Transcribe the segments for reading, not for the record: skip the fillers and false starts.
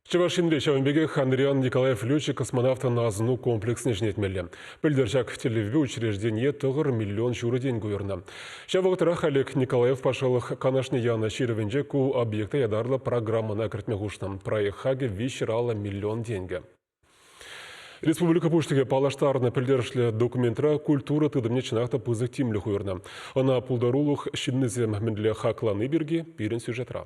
Чӑваш Енре ҫавӑн пекех Андриян Николаев летчик космонавтӑн асӑну комплексне ҫӗнетмелле. Пӗлтӗр ҫак тӗллевпе учреждение 9 миллион ҫурӑ тенкӗ уйӑрнӑ. Ҫав вӑхӑтрах Олег Николаев патшалӑх Канашне янӑ ҫырӑвӗнче ку объекта ятарлӑ программӑна кӗртме хушнӑ. Проект хакӗ 350 миллион тенкӗ. Республика Пуҫлӑхӗ паллаштарнӑ пӗлтерӗшлӗ документра культура тытӑмне чӑнах та пысӑк тимлӗх уйӑрнӑ. Ӑна пултарулӑх ҫыннисем мӗнле хаклани пирки пирӗн сюжетра.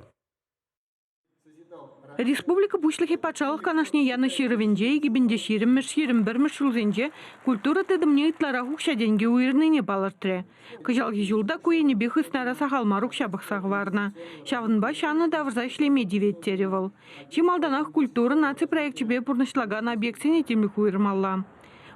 Республика Пуҫлӑхӗ Патшалӑх Канашне янӑ Ҫырӑвӗнче 2020-мӗш 21-мӗш ҫулсенче культура тытӑмне ытларах укҫа-тенкӗ уйӑрнине палӑртрӗ. Кӑҫалхи ҫул та ку енӗпе хыснара сахал мар укҫа пӑхса хӑварнӑ. Ҫавӑнпа ҫанӑ тавӑрса ӗҫлеме тивет, терӗ вӑл. Чи малтанах культура наци проекчӗпе пурнӑҫлакан объектсене тимлӗх уйӑрмалла.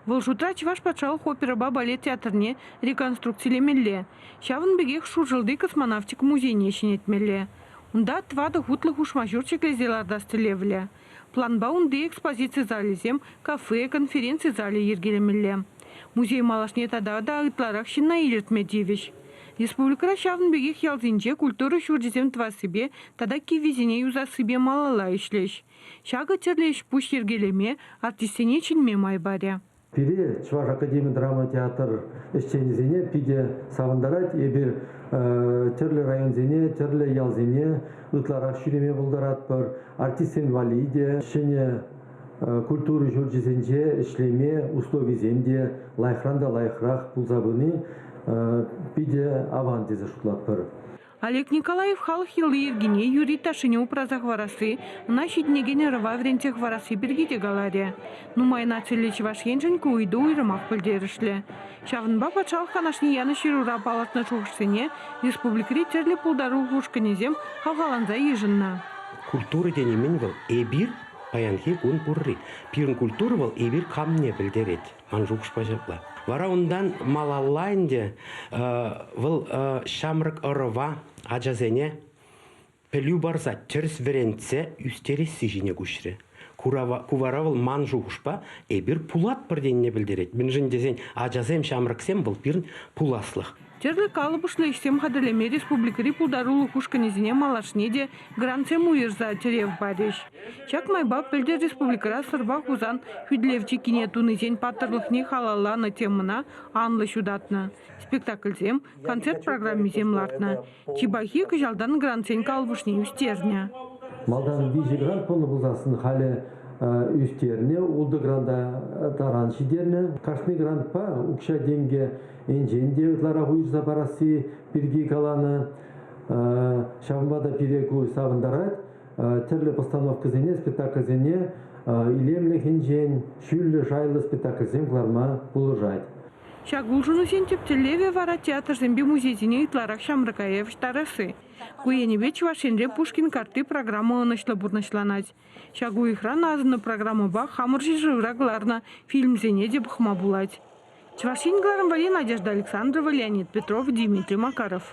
Вӑл шутра Чӑваш патшалӑх оперӑпа балет театрне реконструкцилемелле, ҫавӑн пекех Шуршӑлти космонавтика музейне ҫӗнетмелле. Унта тӑватӑ хутлӑ хушма ҫурт ҫӗклесе лартас тӗллевлӗ. Планпа унти экспозици залӗсем, кафе, конференци залӗ йӗркелемелле. Музей малашне тата та ытларах ҫынна илӗртме тивӗҫ. Республикӑра ҫавӑн пекех ялсенче культура ҫурчӗсем тӑвассипе тата киввисене юсассипе малалла ӗҫлӗҫ. Ҫакӑ тӗрлӗ ӗҫ-пуҫ йӗркелеме, артистсене чӗнме май парӗ. Пире Чӑваш академи драма театр ӗҫченӗсене питӗ савӑнтарать. Эпир тӗрлӗ районсене, тӗрлӗ ялсене ытларах ҫӳреме пултаратпӑр. Артистсем валли те ҫӗнӗ культура ҫурчӗсенче ӗҫлеме условисем те лайӑхран та лайӑхрах пулса пыни питӗ аван тесе шутлатпӑр. Олег Николаев халӑх йӑли-йӗркине, юрри-ташшине упраса хӑварасси, ӑна ҫитӗнекен ӑрӑва вӗрентсе хӑварасси пирки те каларӗ. Нумай нациллӗ Чӑваш Еншӗн ку ыйту уйрӑмах пӗлтерӗшлӗ. Ҫавӑнпа Патшалӑх Канашне янӑ ҫырура палӑртнӑ шухӑшсене республикӑри тӗрлӗ пултарулӑх ушкӑнӗсем хавхаланса йышӑннӑ. Культура тени мӗн вӑл? Эпир паянхи кун пурри. Пирӗн культура вӑл эпир камне пӗлтерет. Ман шухӑшпа ҫапла. Вара унтан малалла ӗнтӗ вӑл ҫамрӑк ӑрӑва, ачасене пӗлӳ парса тӗрӗс вӗрентсе ӳстересси ҫине куҫрӗ. Ку вара вӑл ман шухӑшпа эпир пулатпӑр тенине пӗлтерет. Мӗншӗн тесен ачасем, ҫамрӑксем вӑл пирӗн пуласлӑх. Тӗрлӗ калӑпӑшлӑ ӗҫсем хатӗрлеме республикӑри пултарулӑх ушкӑнӗсене малашне те грантсем уйӑрса тӗрев парӗҫ. Ҫак майпа пӗлтӗр республикӑра Сӑрпа Хусан хӳтӗлев чиккине тунисен паттӑрлӑхне халалланӑ темӑна анлӑ ҫутатнӑ. Спектакльсем, концерт программисем лартнӑ. Чи пахи кӑҫалтан грантсен калӑпӑшне ӳстернӗ. Малтан 3 грант пулнӑ пулсассӑн халӗ ӳстернӗ, ултӑ гранта таран ҫитернӗ. Кашни грантпа укҫа-тенкӗ енчен те ытларах уйӑрса парасси пирки каланӑ. Ҫавӑнпа та пире ку савӑнтарать. Тӗрлӗ постановкӑсене, спектакльсене илемлӗхӗнчен ҫӳллӗ шайлӑ спектакльсем кӑларма пулӑшать. Ҫак улшӑнусен тӗп тӗллевӗ вара театрсемпе музейсене ытларах ҫамрӑка явӑҫтарасси. Ку енӗпе Чӑваш Енре Пушкин картти программа ӑнӑҫлӑ пурнӑҫланать. Ҫак уйӑхран асӑннӑ программӑпа хамӑр ҫӗршывра кӑларнӑ фильмсене те пӑхма пулать. Чӑваш Ен кӑларӑм валли Надежда Александрова, Леонид Петров, Дмитрий Макаров.